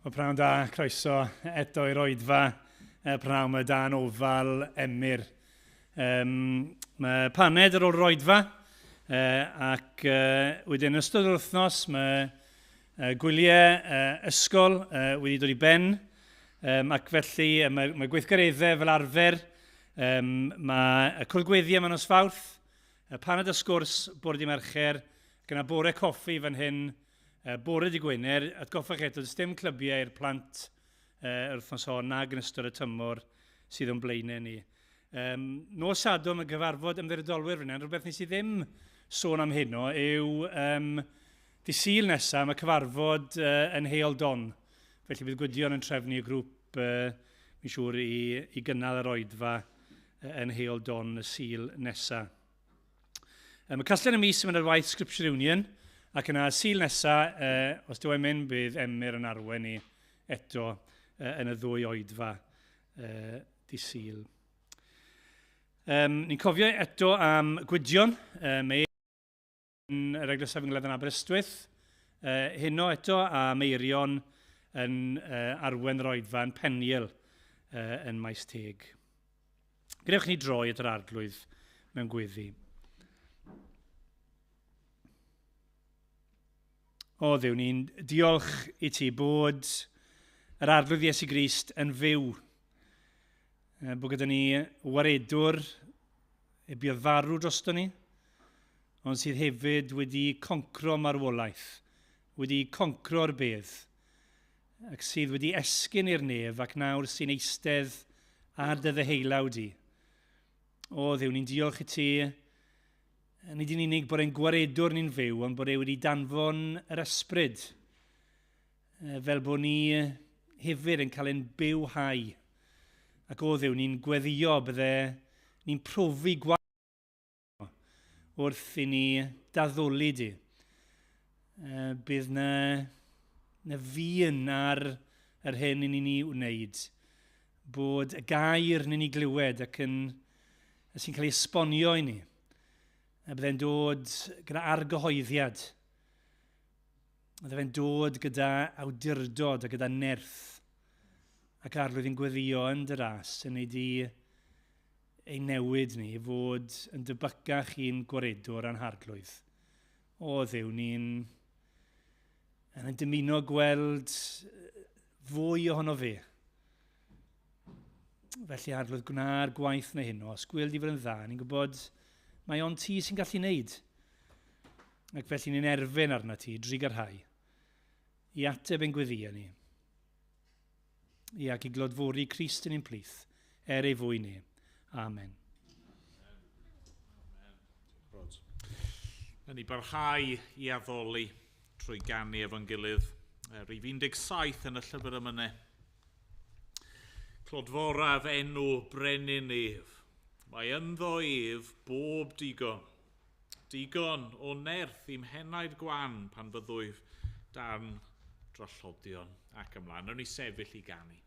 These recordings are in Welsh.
Wel, prynhawn da, croeso eto i'r oedfa prynhawn yma dan ofal Emyr. Mae paned ar ôl yr oedfa, ac wedyn yn ystod yr wythnos mae gwyliau ysgol wedi dod i ben, ac felly mae gweithgareddau fel arfer, mae y cwrdd gweddi am nos Fawrth, y paned a sgwrs bore di Mercher, ac yna bore coffi fan hyn Bore dy Gwener, atgoffa chi eto, does dim clybiau i'r plant yr wythnos hon nag yn ystod y tymor sydd o'n blaenau ni. Nos Sadwrn mae gyfarfod ymddiriedolwyr fan hyn, rhywbeth nes i ddim sôn am heno yw dy Sul nesaf mae cyfarfod yn Heol Don. Felly bydd Gwydion yn trefnu y grŵp, mi'n siŵr, i gynnal yr oedfa yn Heol Don y Sul nesaf. Mae casgliad y mis yn mynd ar waith Scripture Union, ac yna Sul nesa, os dyw e'n mynd, bydd Emyr yn arwain ni eto yn y ddwy oedfa di Sul. Ni'n cofio eto am Gwydion, mae yn yr Eglwys Efengylaidd yn Aberystwyth, heno eto, a Meirion yn arwen yr oedfa yn Peniel yn Maes Teg. Gwnewch ni droi at yr Arglwydd mewn gweddi. O Dduw, ni'n diolch i ti bod yr Arglwydd Iesu Grist yn fyw. Bod gyda ni waredwr e buodd farw drosto ni, ond sydd hefyd wedi concro marwolaeth, wedi concro'r bedd, ac sydd wedi esgyn i'r nef ac nawr sy'n eistedd ar dy ddeheulaw di. O Dduw, ni'n diolch i ti, nid yn unig bod e'n gwaredwr ni'n fyw, ond bod e wedi danfon yr ysbryd, fel bod ni hefyd yn cael ein bywhau. Ac o Dduw, ni'n gweddio bydde ni'n profi gwaith wrth i ni daddoli di. Bydd na, na fun ar yr hyn i ni'n ei wneud. Bod y gair ni'n ei glywed ac yn, sy'n cael ei esbonio i ni. A byddai'n dod gyda argyhoeddiad. Byddai'n dod gyda awdurdod a gyda nerth. Ac arlwydd yn gweddio yn dy ras yn ei di ein newid ni i fod yn debycach i'n gwaredwr a'n harglwydd. O Dduw, ni'n yn dymuno gweld fwy ohono fe. Felly, arglwydd, gwna'r gwaith na hyn. Os gweld i fod yn dda, ni'n gwybod mae ond ti sy'n gallu wneud. Ac felly ni'n erfyn arna ti, drugarhau, i ateb ein gweddïau ni. Ie, ac i glodfori Crist yn ein plith, er ei fwyn e. Amen. Na ni barhau i addoli trwy ganu efo'n gilydd. Rhif 17 yn y llyfr ymynau. Clodforaf enw brenin ef. Mae ynddo ef bob digon. Digon o nerth i'm henaid gwan pan fyddwyf dan drallodion ac ymlaen. Nawn ni sefyll i ganu.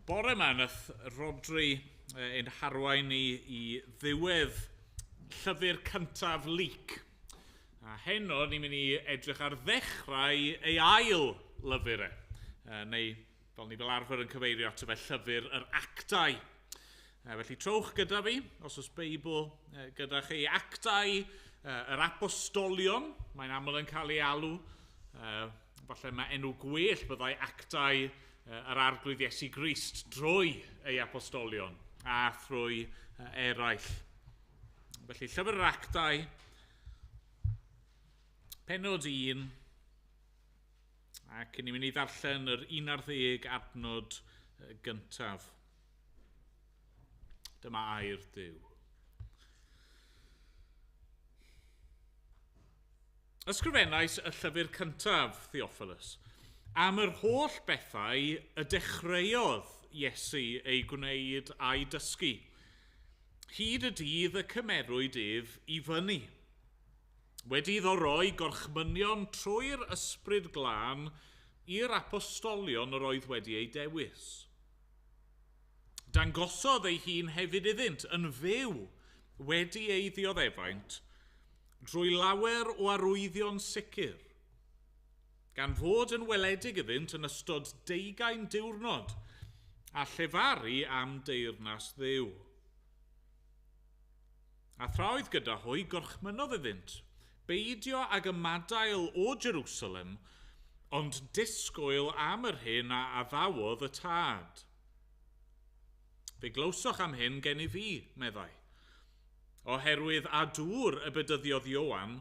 Bore yma nath Rodri ein harwain ni i ddiwedd llyfr cyntaf Luc. A heno ni'n mynd i edrych ar ddechrau ei ail lyfr e. Neu, fel ni fel arfer yn cyfeirio ato fe, llyfr yr Actau. Felly trowch gyda fi, os oes Beibl gyda chi, Actau yr Apostolion, mae'n aml yn cael ei alw. Falle mae enw gwell byddai Actau yr Arglwydd Iesu Grist drwy ei apostolion a thrwy eraill. Felly, llyfr yr Actau, pennod 1, ac ni'n mynd i ddarllen yr 11 adnod gyntaf. Dyma air Duw. Ysgrifennais y llyfr cyntaf, Theophilus, am yr holl bethau y dechreuodd Iesu ei gwneud a'i dysgu, hyd y dydd y cymerwyd ef i fyny. Wedi iddo roi gorchmynion trwy'r ysbryd glân i'r apostolion yr oedd wedi ei dewis. Dangosodd ei hun hefyd iddynt yn fyw wedi ei ddioddefaint drwy lawer o arwyddion sicr, gan fod yn weledig iddynt yn ystod 20 diwrnod a llefaru am deyrnas Dduw. A thra oedd gyda hwy, gorchmynodd iddynt beidio ag ymadael o Jerusalem, ond disgwyl am yr hyn a addawodd y tad. Fe glywsoch am hyn gen i fi, meddai, oherwydd a dŵr y bedyddiodd Ioan,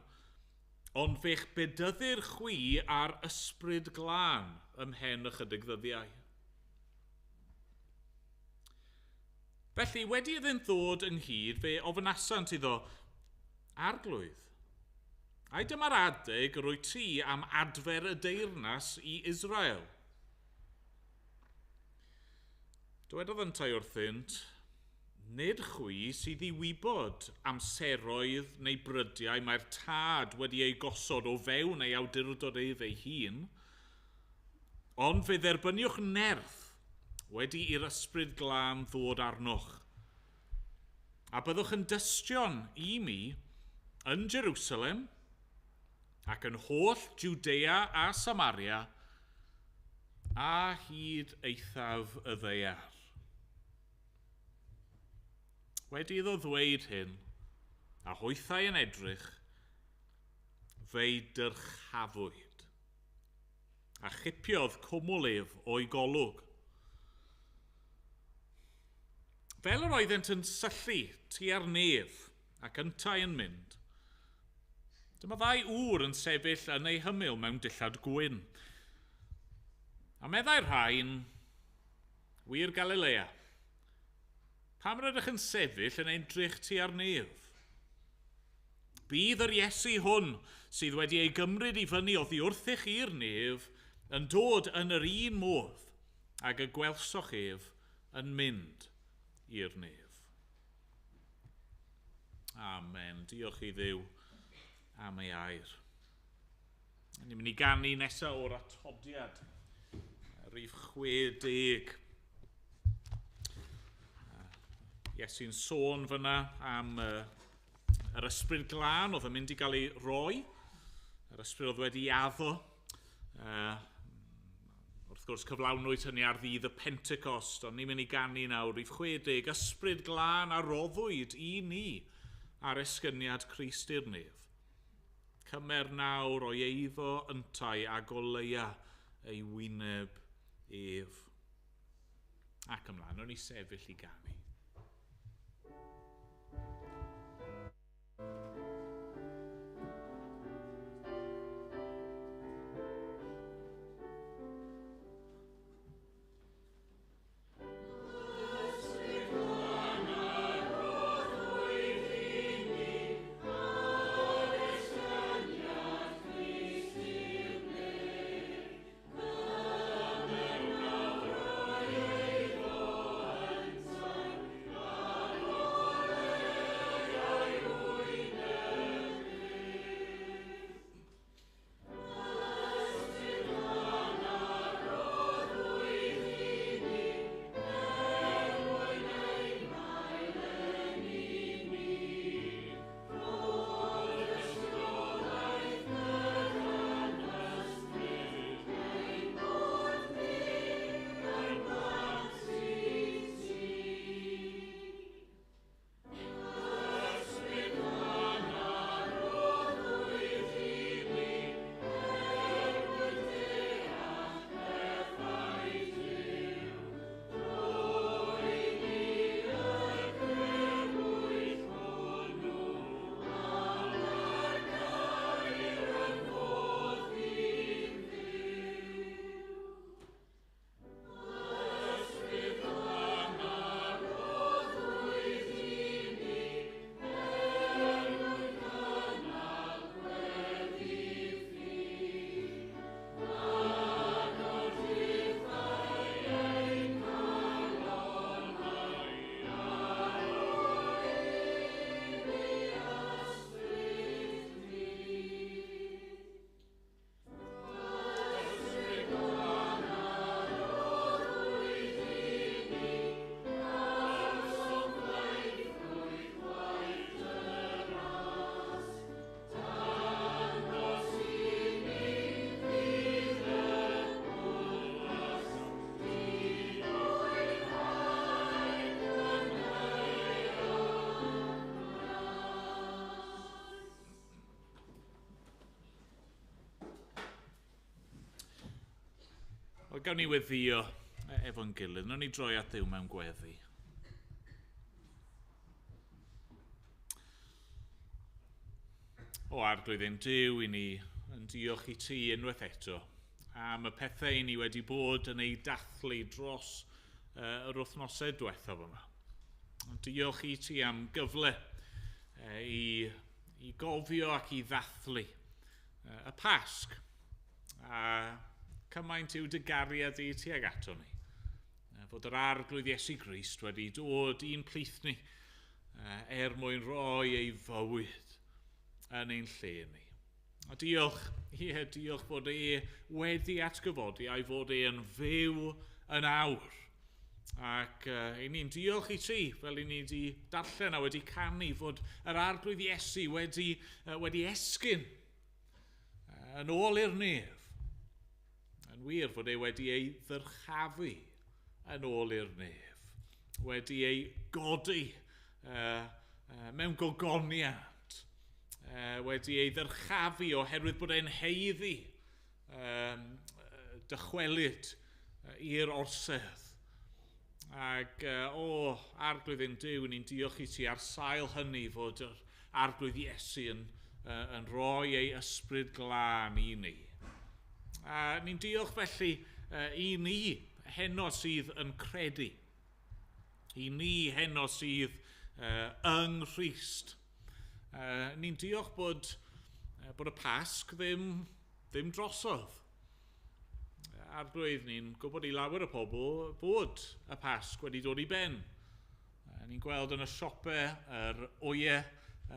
ond fe'ch bedyddir chwi ar ysbryd glân ymhen ychydig ddyddiau. Felly, wedi iddynt ddod ynghyd, fe ofynasant iddo, Arglwydd, ai dyma'r adeg yr wyt ti am adfer y deyrnas i Israel? Dywedodd yntau wrthynt, nid chwi sydd i wybod amseroedd neu brydiau mae'r tad wedi ei gosod o fewn ei awdurdod ef ei hun, ond fe dderbyniwch nerth wedi i'r ysbryd glân ddod arnoch. A byddwch yn dystion i mi yn Jerusalem ac yn holl Jwdea a Samaria a hyd eithaf y ddaear. Wedi iddo ddweud hyn, a hwythau yn edrych, fe'i dyrchafwyd, a chipiodd cwmwl ef o'i golwg. Fel yr oeddent yn syllu tua'r nef ac yntau yn mynd, dyma ddau ŵr yn sefyll yn ei hymyl mewn dillad gwyn. A meddai'r rhain, wir Galilea, pam rydych yn sefyll yn edrych tua'r nef? Bydd yr Iesu hwn sydd wedi ei gymryd i fyny oddi wrthych i'r nef yn dod yn yr un modd ag y gwelsoch ef yn mynd i'r nef. Amen. Diolch i Dduw am ei air. Ni'n mynd i ganu nesaf o'r atodiad, rhif 60. Iesu'n sôn fyna am yr ysbryd glân oedd yn mynd i gael ei roi, yr ysbryd oedd wedi addo. Wrth gwrs, cyflawnwyd hynny ar ddydd y Pentecost, ond ni'n mynd i ganu nawr, rhif 60, ysbryd glân a roddwyd i ni ar esgyniad Crist i'r nef. Cymer nawr o'i eiddo yntau a goleia ei wyneb ef. Ac ymlaen, o'n i sefyll i ganu. Wel, gawn ni weddïo efo'n gilydd. Nawn ni droi at Dduw mewn gweddi. O Arglwydd ein Duw, i ni yn diolch i ti unwaith eto am y pethau i ni wedi bod yn ei dathlu dros yr wythnosau diwethaf yma. Diolch i ti am gyfle i gofio ac i ddathlu y Pasg. A cymaint yw dy gariad i tuag ato ni. Fod yr Arglwydd Iesu Grist wedi dod i'n plith ni er mwyn rhoi ei fywyd yn ein lle ni. A diolch, ie, diolch bod e wedi atgyfodi a'i fod e yn fyw yn awr. Ac i ni'n diolch i ti, fel i ni wedi darllen a wedi canu, fod yr Arglwydd Iesu wedi esgyn yn ôl i'r nef. Yn wir fod e wedi ei ddyrchafu yn ôl i'r nef, wedi ei godi mewn gogoniant, wedi ei ddyrchafu oherwydd bod e'n haeddu dychwelyd i'r orsedd. Ac o Arglwydd ein Duw, ni'n diolch i ti ar sail hynny fod yr Arglwydd Iesu yn rhoi ei ysbryd glân i ni. A ni'n diolch felly i ni heno sydd yn credu. I ni heno sydd yng Nghrist. Ni'n diolch bod y Pasg ddim drosodd. Arglwydd, ni'n gwybod i lawer o pobl bod y Pasg wedi dod i ben. Ni'n gweld yn y siopau yr wyau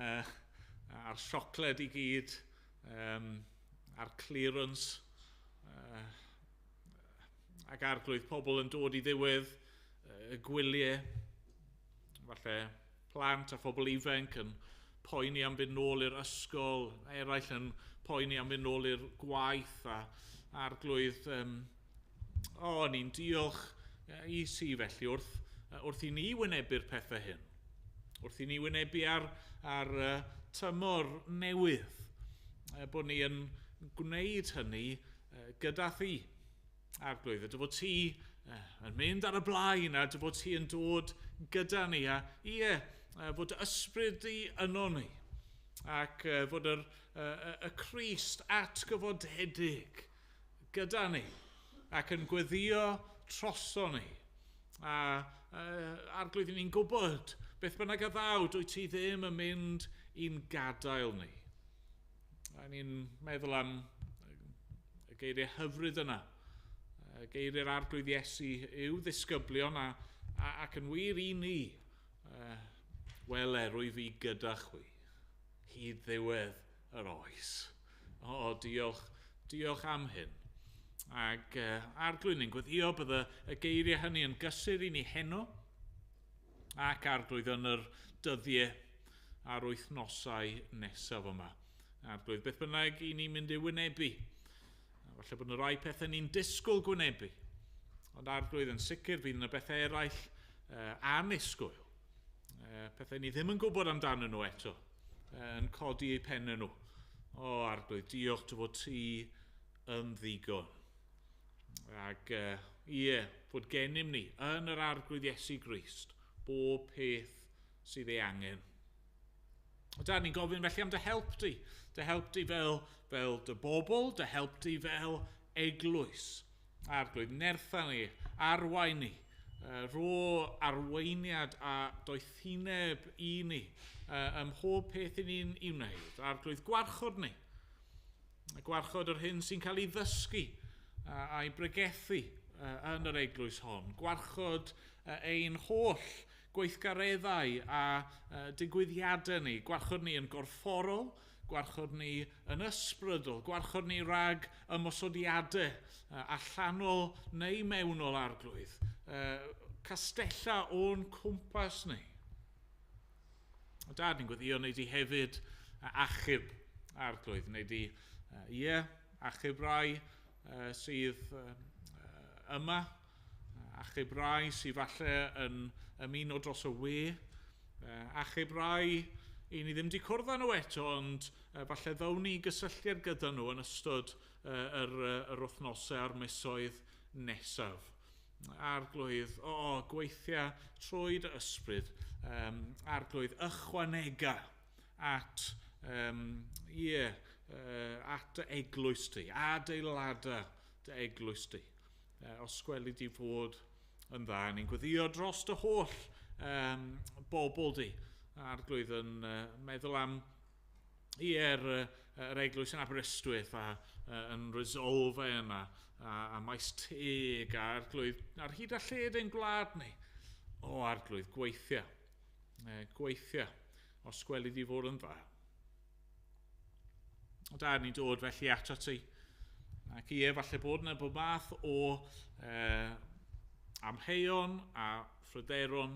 a'r siocled i gyd, a'r clearance, ac Arglwydd, pobl yn dod i ddiwedd y gwyliau, falle plant a phobl ifanc yn poeni am fynd nôl i'r ysgol, eraill yn poeni am fynd nôl i'r gwaith, a Arglwydd, ni'n diolch i si felly wrth i ni wynebu'r pethau hyn, wrth i ni wynebu ar tymor newydd, bod ni yn gwneud hynny gyda thi, Arglwydd, a dy fod ti yn mynd ar y blaen, a dy fod ti yn dod gyda ni, a ie, fod dy ysbryd di yno ni, ac fod y Crist atgyfodedig gyda ni, ac yn gweddio troso ni. A Arglwydd, ni'n gwybod, beth bynnag a ddaw, dwyt ti ddim yn mynd i'n gadael ni. A ni'n meddwl am y geiriau hyfryd yna, geiriau'r Arglwydd Iesu i'w ddisgyblion ac yn wir i ni, wele, rwyf fi gyda chwi, hyd ddiwedd yr oes. O, diolch am hyn. Ac Arglwydd, ni'n gweddio bydd y geiriau hynny yn gysur i ni heno, ac Arglwydd yn yr dyddiau a'r wythnosau nesaf yma. Arglwydd, beth bynnag i ni'n mynd i wynebu, falle bod yna rai pethau ni'n disgwyl gwynebu, ond Arglwydd yn sicr fydd yna bethau eraill annisgwyl, pethau ni ddim yn gwybod amdanyn nhw eto, yn codi eu pennau nhw. O, Arglwydd, diolch dy fod ti yn ddigon. Ac ie, fod gennym ni yn yr Arglwydd Iesu Grist bob peth sydd ei angen. O Dad, ni'n gofyn felly am dy help di. Dy help di fel dy bobl, dy help di fel eglwys. Arglwydd, nertha ni, arwain ni, rho arweiniad a doethineb i ni ym mhob peth i ni'n ei wneud. Arglwydd, gwarchod ni. Gwarchod yr hyn sy'n cael ei ddysgu a'i bregethu yn yr eglwys hon. Gwarchod ein holl gweithgareddau a digwyddiadau ni. Gwarchod ni yn gorfforol, gwarchod ni yn ysbrydol, gwarchod ni rhag ymosodiadau allanol neu mewnol, Arglwydd. Castella o'n cwmpas ni. O Dad, ni'n gweddio wneud i hefyd achub, Arglwydd. Wneud i, achub rai sydd yma, achub rai sydd falle yn ymuno dros y we, achub rai i ni ddim wedi cwrdd â nhw eto, ond falle ddown ni gysylltiad gyda nhw yn ystod yr wythnosau a'r misoedd nesaf. Arglwydd, o, gweithia trwy dy ysbryd, Arglwydd, ychwanega at, at dy eglwys di, adeilada dy eglwys di. Os gweli di fod yn dda, ni'n gweddio dros dy holl bobl di. Arglwydd yn meddwl am yr eglwys yn Aberystwyth a yn Resolve yna, a Maes Teg a Arglwydd ar hyd a lled ein gwlad ni. O Arglwydd, gweithia. Gweithia, os gweli di fod yn dda. O da, ni'n dod felly ato ti. Ac ie, falle bod yna bob math o amheuon a phryderon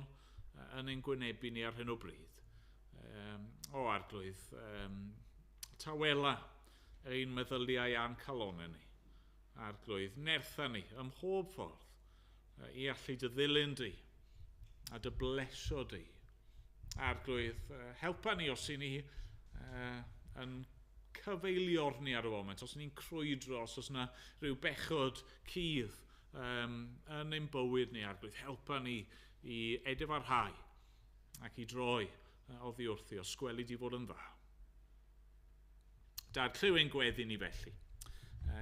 yn ein gwynebu ni ar hyn o bryd. O Arglwydd, tawela ein meddyliau a'n calonau ni. Arglwydd, nertha ni ym mhob ffordd i allu dy ddilyn di a dy blesio di. Arglwydd, helpa ni os i ni yn cyfeiliorni ar y foment, os ni'n crwydro, os oes yna rhyw bechod cudd yn ein bywyd ni, Arglwydd, helpa ni i edifarhau ac i droi oddi wrthi, os gweli di fod yn dda. Dad, clyw ein gweddi ni felly.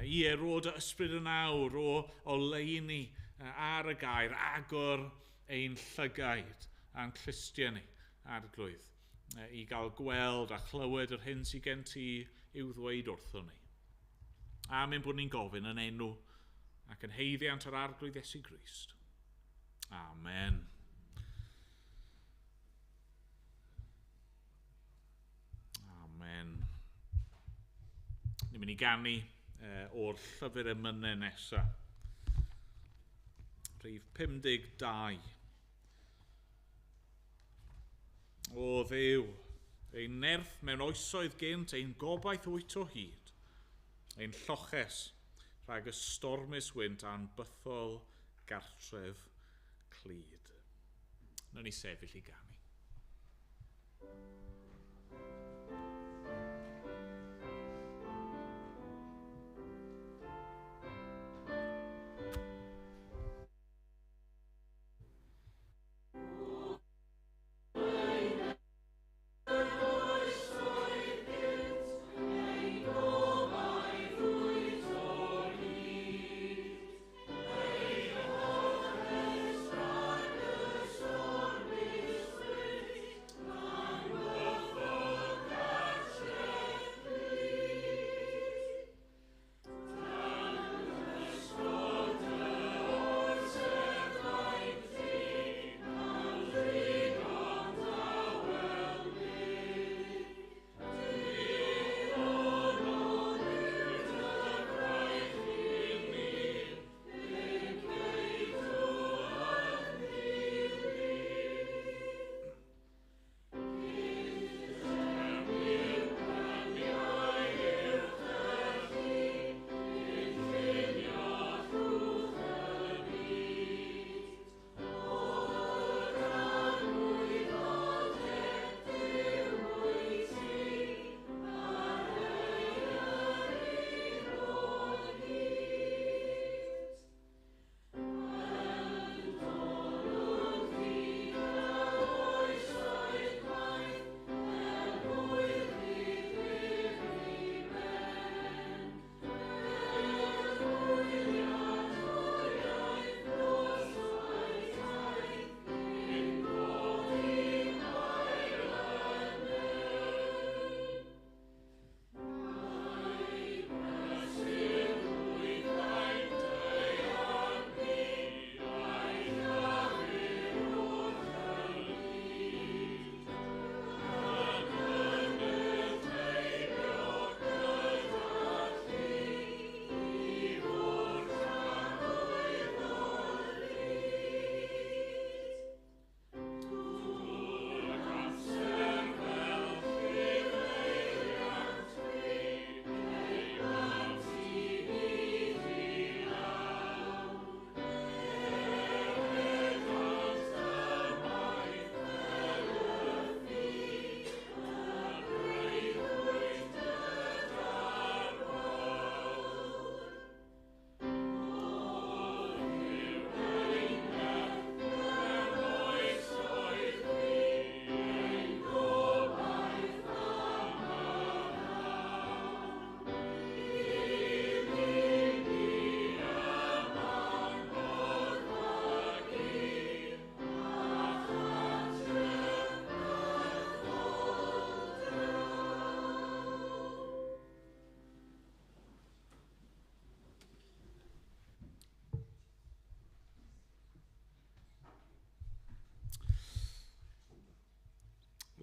Ie, rho dy ysbryd yn awr o oleuni ar y gair, agor ein llygaid a'n clustiau ni, Arglwydd, i gael gweld a chlywed yr hyn sydd gen ti i'w ddweud wrthon ni. Am ein bod ni'n gofyn yn enw ac yn haeddiant yr Arglwydd Iesu Grist. Amen. Amen. Ni'n mynd i ganu o'r llyfr emynau nesaf. Rhif 52. O Dduw, ein nerth mewn oesoedd gynt, ein gobaith wyt o hyd, ein lloches rhag y stormus wynt a'n bythol gartref clyd. Nawn ni sefyll i ganu. Ein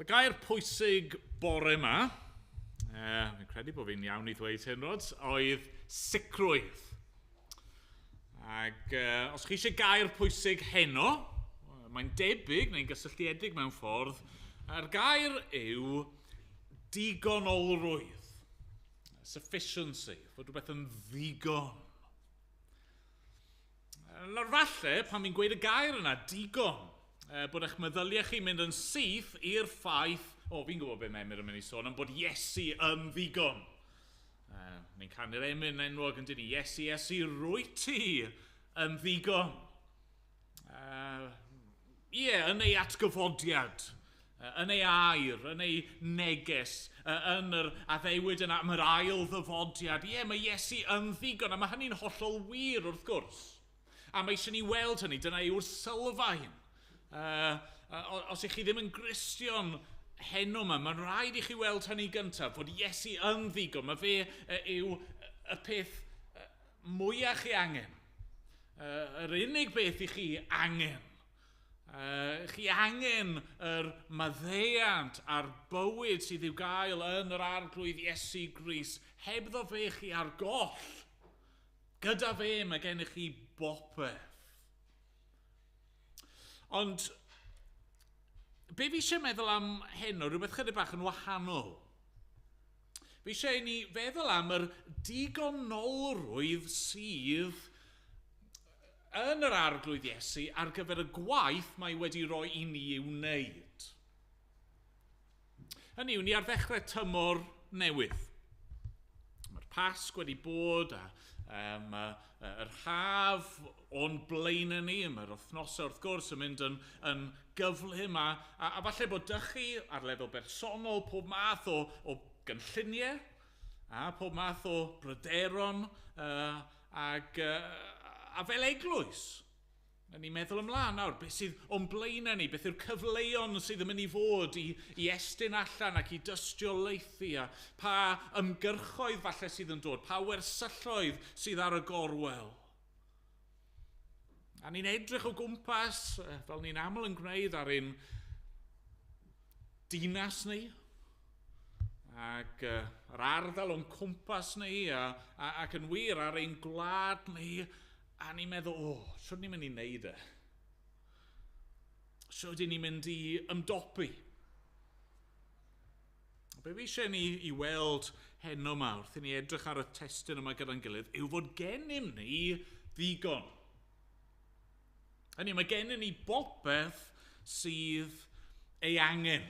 Wel, y gair pwysig bore yma, fi'n credu bod fi'n iawn i ddweud hyn, Rod, oedd sicrwydd. Ac os chi eisiau gair pwysig heno, mae'n debyg neu'n gysylltiedig mewn ffordd, a'r gair yw digonolrwydd. Sufficiency, fod rhywbeth yn ddigon. Nawr falle, pan fi'n gweud y gair yna, digon, bod eich meddyliau chi'n mynd yn syth i'r ffaith, o, fi'n gwybod beth mae Emyr yn mynd i sôn am, bod Iesu yn ddigon. Ni'n canu'r emyn enwog yn dyn ni, Iesu, Iesu, rwy ti yn ddigon. Ie, yeah, yn ei atgyfodiad, yn ei air, yn ei neges, yn yr addewid yna am yr ail ddyfodiad. Ie, yeah, mae Iesu yn ddigon, a mae hynny'n hollol wir wrth gwrs. A mae eisiau ni weld hynny, dyna yw'r sylfaen. Os ych chi ddim yn Gristion heno yma, mae'n rhaid i chi weld hynny gyntaf, fod Iesu yn ddigon. Mae fe yw y peth mwyach chi angen. Yr unig beth i chi angen. Chi angen yr maddeuant a'r bywyd sydd i'w gael yn yr Arglwydd Iesu Grist. Hebddo fe chi ar goll. Gyda fe mae gennych chi bopeth. Ond be fi eisiau meddwl am heno, rhywbeth chydig bach yn wahanol. Fi eisiau i ni feddwl am yr digonolrwydd sydd yn yr Arglwydd Iesu ar gyfer y gwaith mae wedi rhoi i ni i'w wneud. Hynny yw, ni ar ddechrau tymor newydd. Mae'r Pasg wedi bod a yr haf o'n blaenau ni, mae'r wythnosau wrth gwrs yn mynd yn gyflym a falle bod dych chi ar lefel bersonol pob math o gynlluniau a pob math o bryderon a fel eglwys. Ni'n meddwl ymlaen nawr, beth sydd o'n blaenau ni, beth yw'r cyfleon sydd yn mynd i fod i estyn allan ac i dystiolaethu, a pa ymgyrchoedd falle sydd yn dod, pa wersylloedd sydd ar y gorwel. A ni'n edrych o gwmpas, fel ni'n aml yn gwneud ar ein dinas ni, ac yr ardal o'n cwmpas ni, ac yn wir ar ein gwlad ni, a ni'n meddwl, o, sut ni'n mynd i wneud e? Sut ni'n mynd i ymdopi? Be fi eisiau ni i weld heno yma, wrth i ni edrych ar y testun yma gyda'n gilydd, yw fod gennym ni ddigon. Hynny, mae gennym ni bopeth sydd ei angen.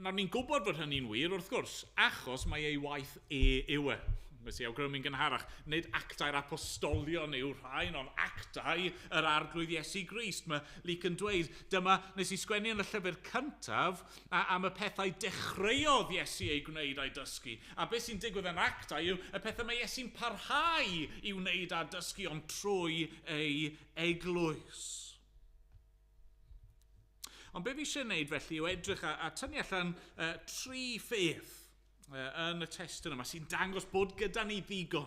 Nawr, ni'n gwybod fod hynny'n wir, wrth gwrs, achos mae ei waith e yw e. Nes i awgrymu'n gynharach, nid actau'r apostolion yw'r rhain, ond actau yr Arglwydd Iesu Grist. Mae Luc yn dweud, dyma nes i sgwennu yn y llyfr cyntaf am y pethau dechreuodd Iesu ei gwneud a'i dysgu. A beth sy'n digwydd yn actau yw y pethau mae Iesu'n parhau i wneud a dysgu, ond trwy ei eglwys. Ond be fi eisiau gwneud felly yw edrych a tynnu allan tri pheth yn y testun yma sy'n dangos bod gyda ni ddigon.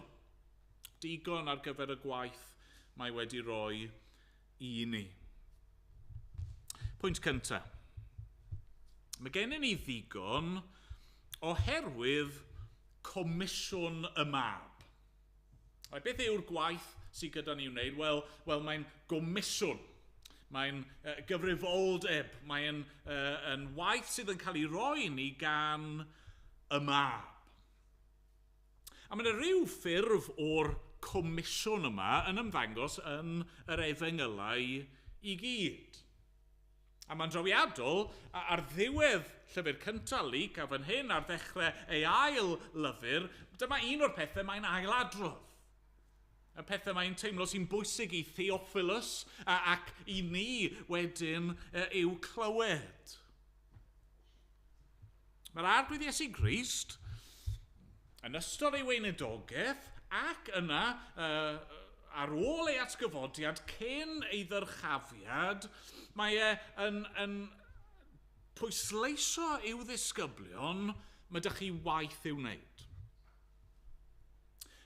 Digon ar gyfer y gwaith mae wedi rhoi i ni. Pwynt cyntaf. Mae gennym ni ddigon oherwydd comisiwn y mab. A beth yw'r gwaith sydd gyda ni wneud? Wel, mae'n gomisiwn. Mae'n gyfrifoldeb, mae'n yn waith sydd yn cael ei roi ni gan y mab. A mae'n rhyw ffurf o'r comisiwn yma yn ymddangos yn yr efengylau i gyd. A mae'n drawiadol ar ddiwedd llyfr cyntaf Luc a fan hyn ar ddechrau ei ail lyfr, dyma un o'r pethau mae'n ailadrodd. Y pethau mae'n teimlo sy'n bwysig i Theophilus ac i ni wedyn i'w clywed. Mae'r Arglwydd Iesu Grist yn ystod ei weinidogaeth ac yna ar ôl ei atgyfodiad cyn ei ddyrchafiad, mae e yn pwysleisio i'w ddisgyblion, mae dych chi waith i'w wneud.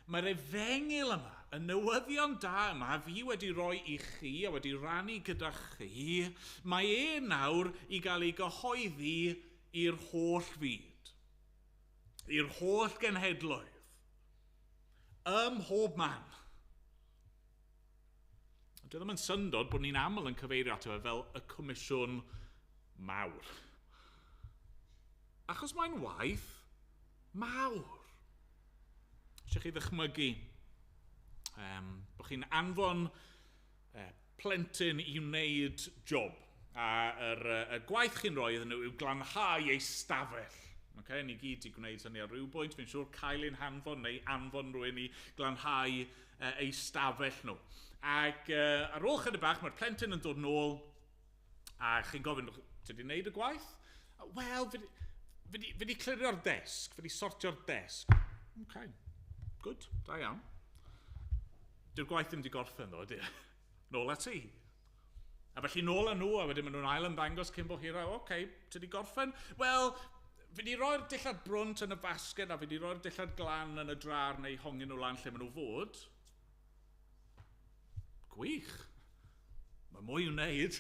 Mae'r efengyl yma, y newyddion da yma, fi wedi rhoi i chi a wedi rannu gyda chi, mae e nawr i gael ei gyhoeddi i'r holl fyd, i'r holl genhedloedd, ym mhob man. Dwi ddim yn syndod bod ni'n aml yn cyfeirio ato fe fel y comisiwn mawr. Achos mae'n waith mawr. Eisiau chi ddychmygu bod chi'n anfon plentyn i wneud job. A y gwaith chi'n rhoi iddyn nhw yw glanhau ei stafell. Okay, ni gyd wedi gwneud hynny ar ryw bwynt. Fi'n siŵr cael ein hanfon neu anfon rhywun i glanhau ei stafell nhw. Ac ar ôl chydig bach, mae'r plentyn yn dod nôl a chi'n gofyn, ti wedi gwneud y gwaith? Wel, fi wedi clirio'r desg, fi wedi sortio'r desg. OK, good, da iawn. Dyw'r gwaith ddim wedi gorffen ddo, ydy? Nôl at ti. A felly nôl â nhw, a wedyn maen nhw'n ail ymddangos cyn bo hir, OK, ti wedi gorffen? Wel, fi wedi rhoi'r dillad brwnt yn y basged a fi wedi rhoi'r dillad glan yn y drar neu hongin nhw lan lle maen nhw fod. Gwych. Mae mwy i'w wneud.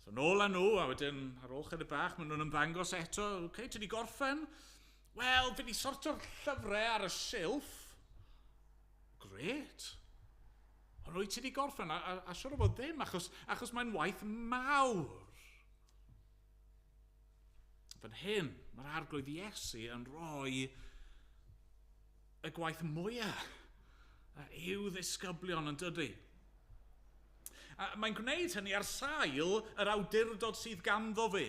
So nôl â nhw, a wedyn ar ôl chydig bach, maen nhw'n ymddangos eto. OK, ti wedi gorffen? Wel, fi wedi sortio'r llyfrau ar y silff. Gret. Ond wyt ti wedi gorffen? A siwr o fod ddim, achos mae'n waith mawr. Fan hyn, mae'r Arglwydd Iesu yn rhoi y gwaith mwyaf i'w ddisgyblion, yn dydy. A mae'n gwneud hynny ar sail yr awdurdod sydd ganddo fe.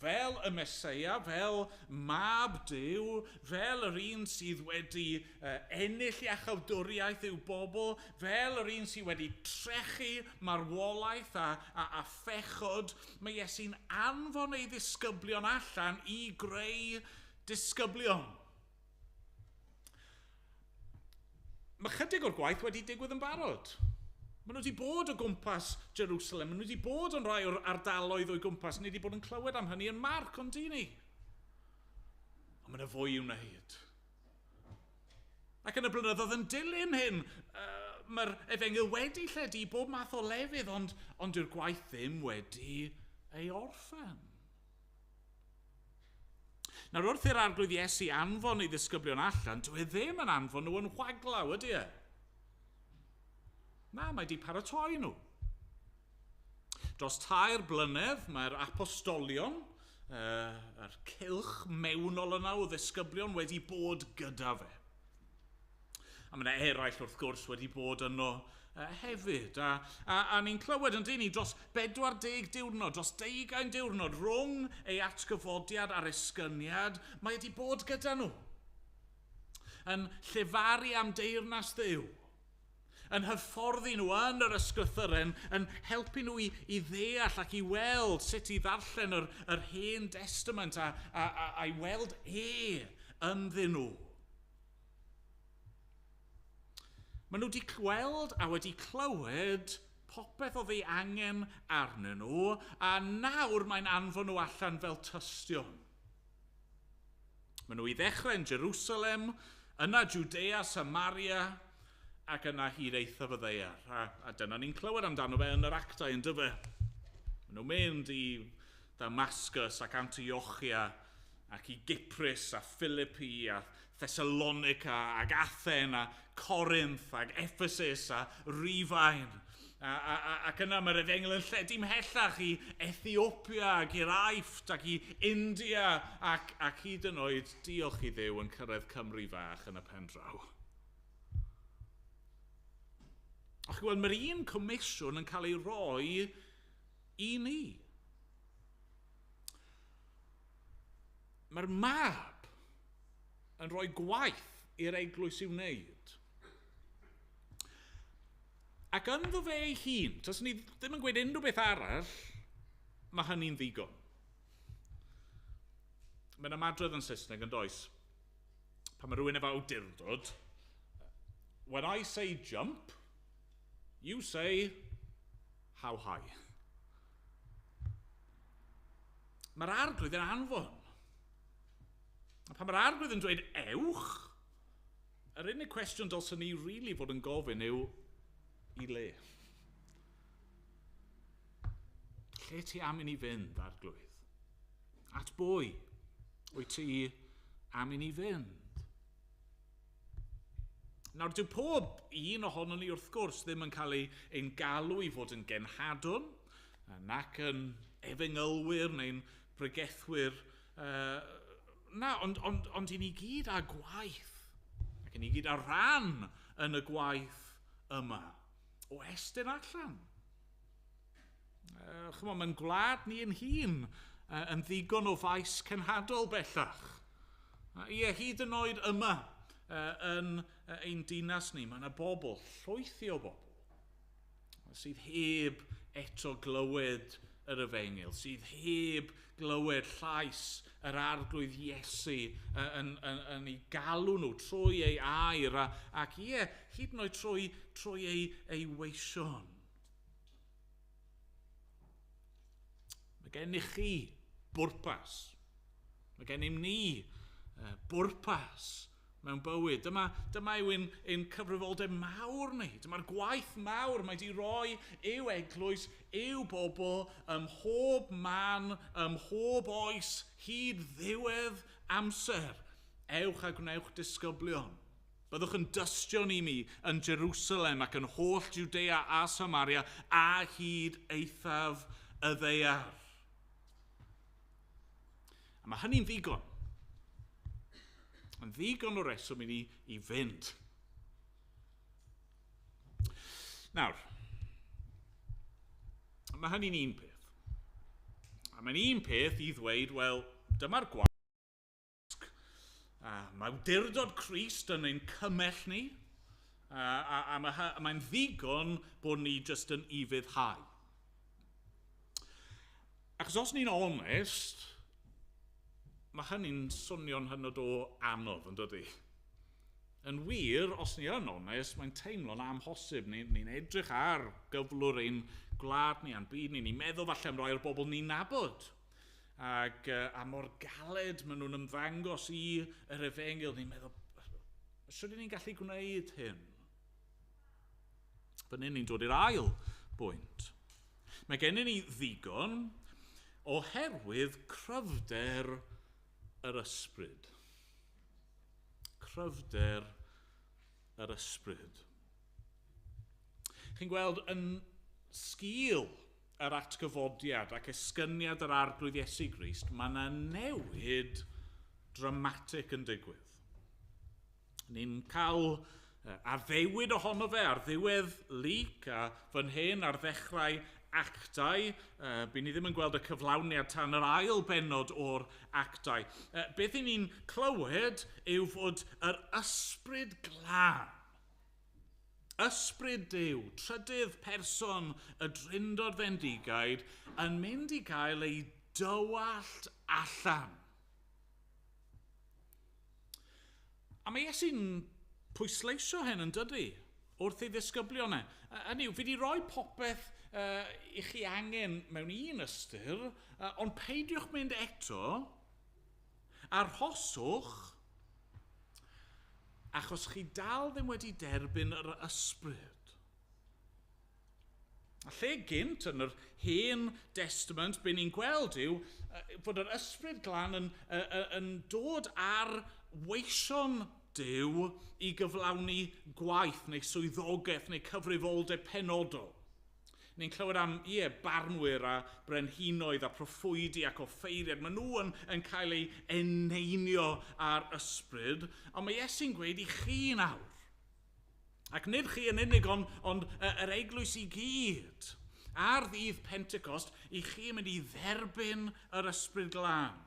Fel y Meseia, fel mab Duw, fel yr un sydd wedi ennill iachawdwriaeth i'w bobl, fel yr un sydd wedi trechu marwolaeth a phechod, mae Iesu'n anfon ei ddisgyblion allan i greu disgyblion. Mae chydig o'r gwaith wedi digwydd yn barod. Maen nhw wedi bod o gwmpas Jerusalem, maen nhw wedi bod yn rhai o'r ardaloedd o'i gwmpas, ni wedi bod yn clywed am hynny yn Marc, ond di ni. Ond mae yna fwy i'w wneud. Ac yn y blynyddoedd yn dilyn hyn, mae'r efengyl wedi lledu i bob math o lefydd, ond dyw'r gwaith ddim wedi ei orffen. Nawr, wrth i'r Arglwydd Iesu anfon ei ddisgyblion allan, dyw e ddim yn anfon nhw yn waglaw, ydy e? Na, mae wedi paratoi nhw. Dros 3 blynedd, mae'r apostolion, yr cylch mewnol yna o ddisgyblion wedi bod gyda fe. A mae yna eraill, wrth gwrs, wedi bod yno hefyd. A ni'n clywed yn dyn ni dros 40 diwrnod, dros 20 diwrnod rhwng ei atgyfodiad a'r esgyniad, mae wedi bod gyda nhw. Yn llefaru am deyrnas Dduw, yn hyfforddi nhw yn yr ysgrythyren, yn helpu nhw i ddeall ac i weld sut i ddarllen yr Hen Testament a i weld e ynddyn nhw. Maen nhw wedi gweld a wedi clywed popeth oedd ei angen arnyn nhw, a nawr mae'n anfon nhw allan fel tystion. Maen nhw i ddechrau yn Jerusalem, yna Judea, Samaria, ac yna hyd eithaf y ddaear. A dyna ni'n clywed amdano fe yn yr actau, yn dyfe. Maen nhw'n mynd i Damascus ac Antiochia ac i Gyprus a Philippi a Thessalonica ac Athen a Corinth ac Ephesus a Rufain. Ac yna mae'r efengyl yn lledu ymhellach i Ethiopia ac i'r Aifft ac i India ac hyd yn oed, diolch i Dduw, yn cyrraedd Cymru fach yn y pen draw. A chi'n gweld, mae'r un comisiwn yn cael ei roi i ni. Mae'r mab yn rhoi gwaith i'r eglwys i'w wneud. Ac ynddo fe ei hun, taswn ni ddim yn gweud unrhyw beth arall, mae hynny'n ddigon. Mae'n ymadrodd yn Saesneg yn does. Pan mae rhywun efo awdurdod, when I say jump, you say how high. Mae'r Arglwydd yn anfon. A pan mae'r Arglwydd yn dweud ewch, Yr unig cwestiwn dylswn ni really fod yn gofyn yw, i le? Lle ti am i ni fynd, Arglwydd? At bwy wyt ti am i ni fynd? Nawr, dyw pob un ohonon ni wrth gwrs ddim yn cael ein galw i fod yn genhadon, nac yn efengylwyr neu'n bregethwyr. Na, ond i ni gyd â gwaith, ac i ni gyd â rhan yn y gwaith yma, o estyn allan. Chymod, mae'n gwlad ni yn hun yn ddigon o faes cenhadol bellach. Ie, hyd yn oed yma yn ein dinas ni, mae yna bobl, llwythi o bobl, sydd heb eto glywed yr efengyl, sydd heb glywed llais yr Arglwydd Iesu yn ei galw nhw trwy ei air ac ie, hyd yn oed trwy ei weision. Mae gennych chi bwrpas. Mae gennym ni bwrpas mewn bywyd. Dyma yw ein cyfrifoldeb mawr ni. Dyma'r gwaith mawr mae di roi i'w eglwys, i'w bobl, ym mhob man, ym mhob oes, hyd ddiwedd amser. Ewch a gwnewch disgyblion. Byddwch yn dystion i mi yn Jerusalem ac yn holl Judea a Samaria a hyd eithaf y ddaear. A mae hynny'n ddigon. Yn ddigon o reswm i ni i fynd. Nawr, mae hynny'n un peth. A mae'n un peth i ddweud, wel, dyma'r gwasg. Mae awdurdod Crist yn ein cymell ni, a mae'n ddigon bod ni jyst yn ufuddhau. Achos os ni'n onest, mae hynny'n swnio'n hynod o anodd, yn dydi? Yn wir, os ni yn onest, mae'n teimlo'n amhosib. Ni'n edrych ar gyflwr ein gwlad ni a'n byd ni. Ni'n meddwl falle am rai o'r bobl ni'n nabod. Ac a mor galed maen nhw'n ymddangos i yr efengyl. Ni'n meddwl, sut ydyn ni'n gallu gwneud hyn? Fan hyn ni'n dod i'r ail bwynt. Mae gennym ni ddigon oherwydd cryfder yr ysbryd. Cryfder yr ysbryd. Chi'n gweld yn sgil yr atgyfodiad ac esgyniad yr Arglwydd Iesu Grist, mae yna newid dramatig yn digwydd. Ni'n cael addewid ohono fe ar ddiwedd Luc a fan hyn ar ddechrau Actau. By ni ddim yn gweld y cyflawniad tan yr ail bennod o'r Actau. Beth i ni'n clywed yw fod yr ysbryd glân, ysbryd Duw, trydydd person y Drindod Fendigaid, yn mynd i gael ei dywallt allan. A mae Iesu'n pwysleisio hyn yn dydi, wrth ei ddisgyblion e. Hynny yw, fi wedi rhoi popeth i chi angen mewn un ystyr, ond peidiwch mynd eto, arhoswch, achos chi dal ddim wedi derbyn yr ysbryd. A lle gynt yn yr Hen Testament, be ni'n gweld yw fod yr ysbryd glân yn dod ar weision Duw i gyflawni gwaith neu swyddogaeth neu cyfrifoldeb penodol. Ni'n clywed am, ie, barnwyr a brenhinoedd a proffwydi ac offeiriaid. Maen nhw yn cael eu eneinio ar ysbryd, ond mae Iesu'n gweud i chi nawr. Ac nid chi yn unig, ond yr eglwys i gyd. Ar ddydd Pentecost, i chi yn mynd i dderbyn yr ysbryd glân.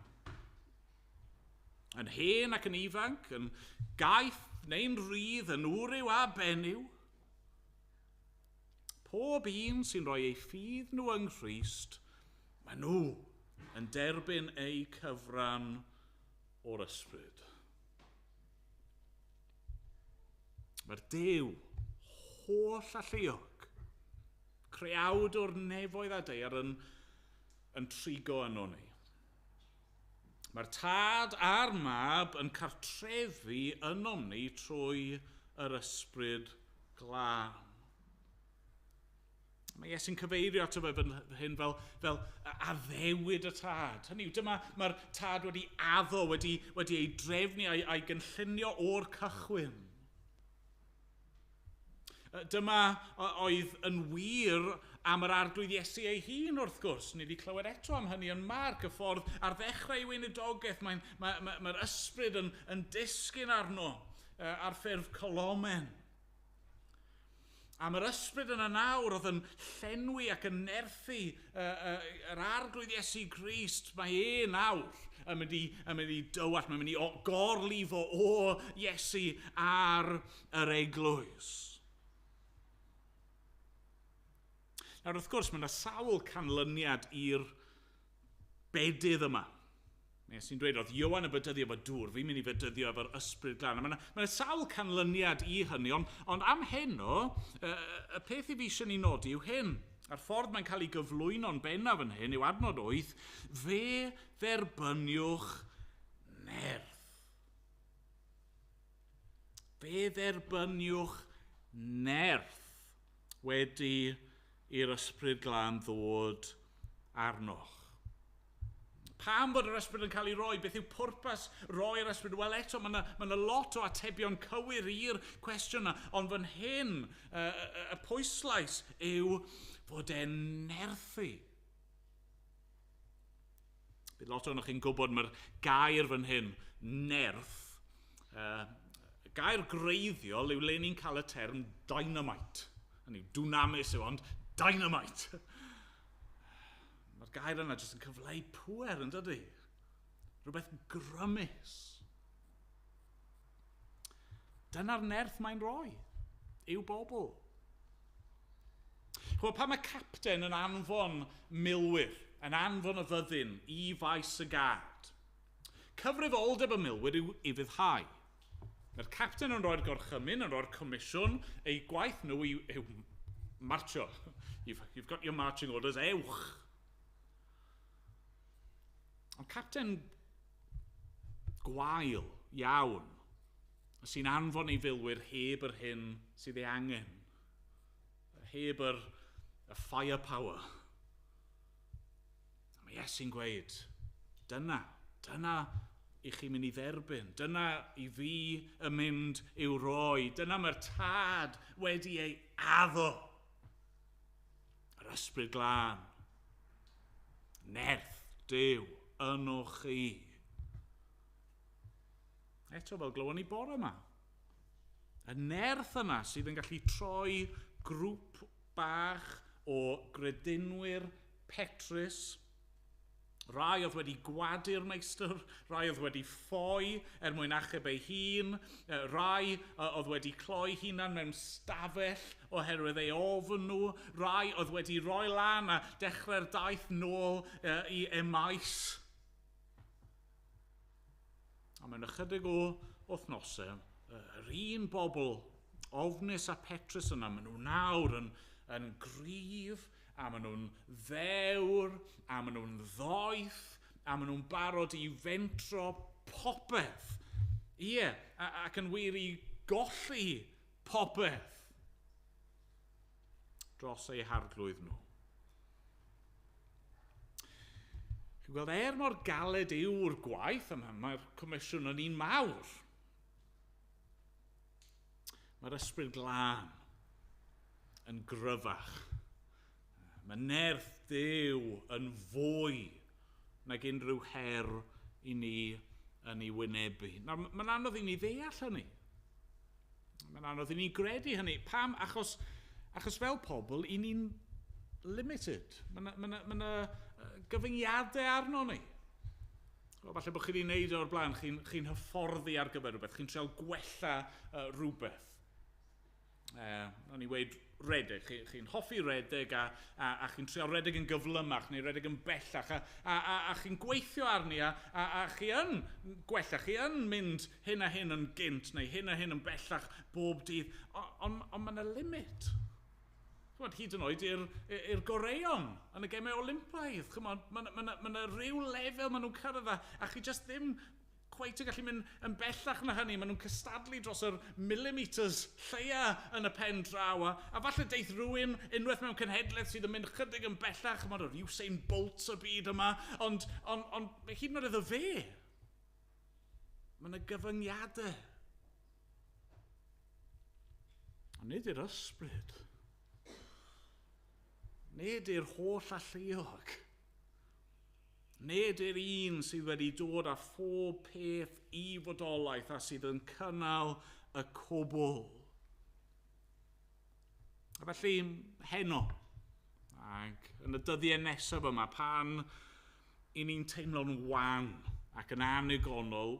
Yn hen ac yn ifanc, yn gaeth neu'n rhydd, yn wryw a benyw. Pob un sy'n rhoi eu ffydd nhw yng Nghrist, maen nhw yn derbyn eu cyfran o'r ysbryd. Mae'r Duw holl alluog, creawd o'r nefoedd a daear yn trigo yno ni. Mae'r Tad a'r Mab yn cartrefu ynom ni trwy yr Ysbryd Glân. Mae Iesu'n cyfeirio ato fe fan hyn fel addewid y Tad. Hynny yw, dyma mae'r Tad wedi addo, wedi ei drefnu a'i gynllunio o'r cychwyn. Dyma oedd yn wir am yr Arglwydd Iesu ei hun, wrth gwrs. Ni wedi clywed eto am hynny yn Marc, y ffordd ar ddechrau ei weinidogaeth. Mae'r ysbryd yn disgyn arno ar ffurf colomen. A mae'r ysbryd yna nawr oedd yn llenwi ac yn nerthu yr Arglwydd Iesu Grist. Mae e nawr yn mynd i dywallt, mae'n mynd i gorlifo o Iesu ar yr eglwys. Nawr, wrth gwrs, mae yna sawl canlyniad i'r bedydd yma. Mae sy'n dweud, oedd Ioan yn bedyddio efo dŵr, fi'n mynd i fedyddio efo'r Ysbryd Glân. Mae yna sawl canlyniad i hynny, ond am heno, y peth i fi eisiau ni nodi yw hyn. A'r ffordd mae'n cael ei gyflwyno'n bennaf yn hyn yw adnod 8, fe dderbyniwch nerth. Fe dderbyniwch nerth wedi i'r Ysbryd Glân ddod arnoch. Pam bod yr Ysbryd yn cael ei roi? Beth yw pwrpas roi'r Ysbryd? Wel eto, mae yna lot o atebion cywir i'r cwestiwn yna, ond fan hyn, y pwyslais yw fod e'n nerthu. Bydd lot ohonoch chi'n gwybod mae'r gair fan hyn, nerth, gair greiddiol yw le ni'n cael y term dynamite. Hynny yw, dunamis yw, ond dynamite. Mae'r gair yna jyst yn cyfleu pŵer, yn dydy? Rhywbeth grymus. Dyna'r nerth mae'n rhoi i'w bobl. Chwa, pan mae capten yn anfon milwyr, yn anfon y fyddin i faes y gad, cyfrifoldeb y milwyr yw ufuddhau. Mae'r capten yn rhoi'r gorchymyn, yn rhoi'r comisiwn, eu gwaith nhw yw marcho. You've got your marching orders, ewch. Ond capten gwael iawn sy'n anfon ei filwyr heb yr hyn sydd ei angen. Heb y firepower. A mae Iesu'n gweud, dyna i chi mynd i dderbyn. Dyna i fi yn mynd i'w roi. Dyna mae'r Tad wedi ei addo. Yr Ysbryd Glân. Nerth Duw ynoch chi. Eto fel glywon ni bore yma. Y nerth yna sydd yn gallu troi grŵp bach o gredinwyr petrus, rai oedd wedi gwadu'r meistr, rai oedd wedi ffoi er mwyn achub ei hun, rai oedd wedi cloi hunan mewn stafell oherwydd ei ofn nhw, rai oedd wedi roi lan a dechrau'r daith nôl i Emaus. A mewn ychydig o wythnosau, yr un bobl ofnus a petrus yna, maen nhw nawr yn gryf, a maen nhw'n ddewr, a maen nhw'n ddoeth, a maen nhw'n barod i fentro popeth. Ie, ac yn wir i golli popeth dros eu harglwydd nhw. Chi'n gweld, mor galed yw'r gwaith, a mae'r comisiwn yn un mawr. Mae'r Ysbryd Glân yn gryfach. Mae nerth Duw yn fwy nag unrhyw her i ni yn ei wynebu. Nawr, mae'n anodd i ni ddeall hynny. Mae'n anodd i ni gredu hynny. Pam? Achos fel pobl, i ni'n limited. Mae yna gyfyngiadau arno ni. O, falle bod chi wedi gwneud o'r blaen, chi'n hyfforddi ar gyfer rhywbeth, chi'n treial gwella rhywbeth. O'n i weud redeg, chi'n hoffi redeg a chi'n treial redeg yn gyflymach neu redeg yn bellach a chi'n gweithio arni a chi yn gwella, chi yn mynd hyn a hyn yn gynt neu hyn a hyn yn bellach bob dydd, ond mae yna limit. Chymod, hyd yn oed i'r goreuon yn y gemau Olympaidd. Chymod, mae yna ma rhyw lefel maen nhw'n cyrraedd a chi jyst ddim cweit yn gallu mynd yn bellach na hynny. Maen nhw'n cystadlu dros yr millimeters lleia yn y pen draw. A falle deith rhywun unwaith mewn cenhedlaeth sydd yn mynd chydig yn bellach. Chymod, yr Usain Bolt y byd yma. Ond hyd yn oed iddo fe, mae yna gyfyngiadau. Ond nid i'r ysbryd. Nid i'r holl alluog. Nid i'r un sydd wedi dod â phob peth i fodolaeth a sydd yn cynnal y cwbl. A felly heno, ac yn y dyddiau nesaf yma, pan i ni'n teimlo'n wan ac yn annigonol,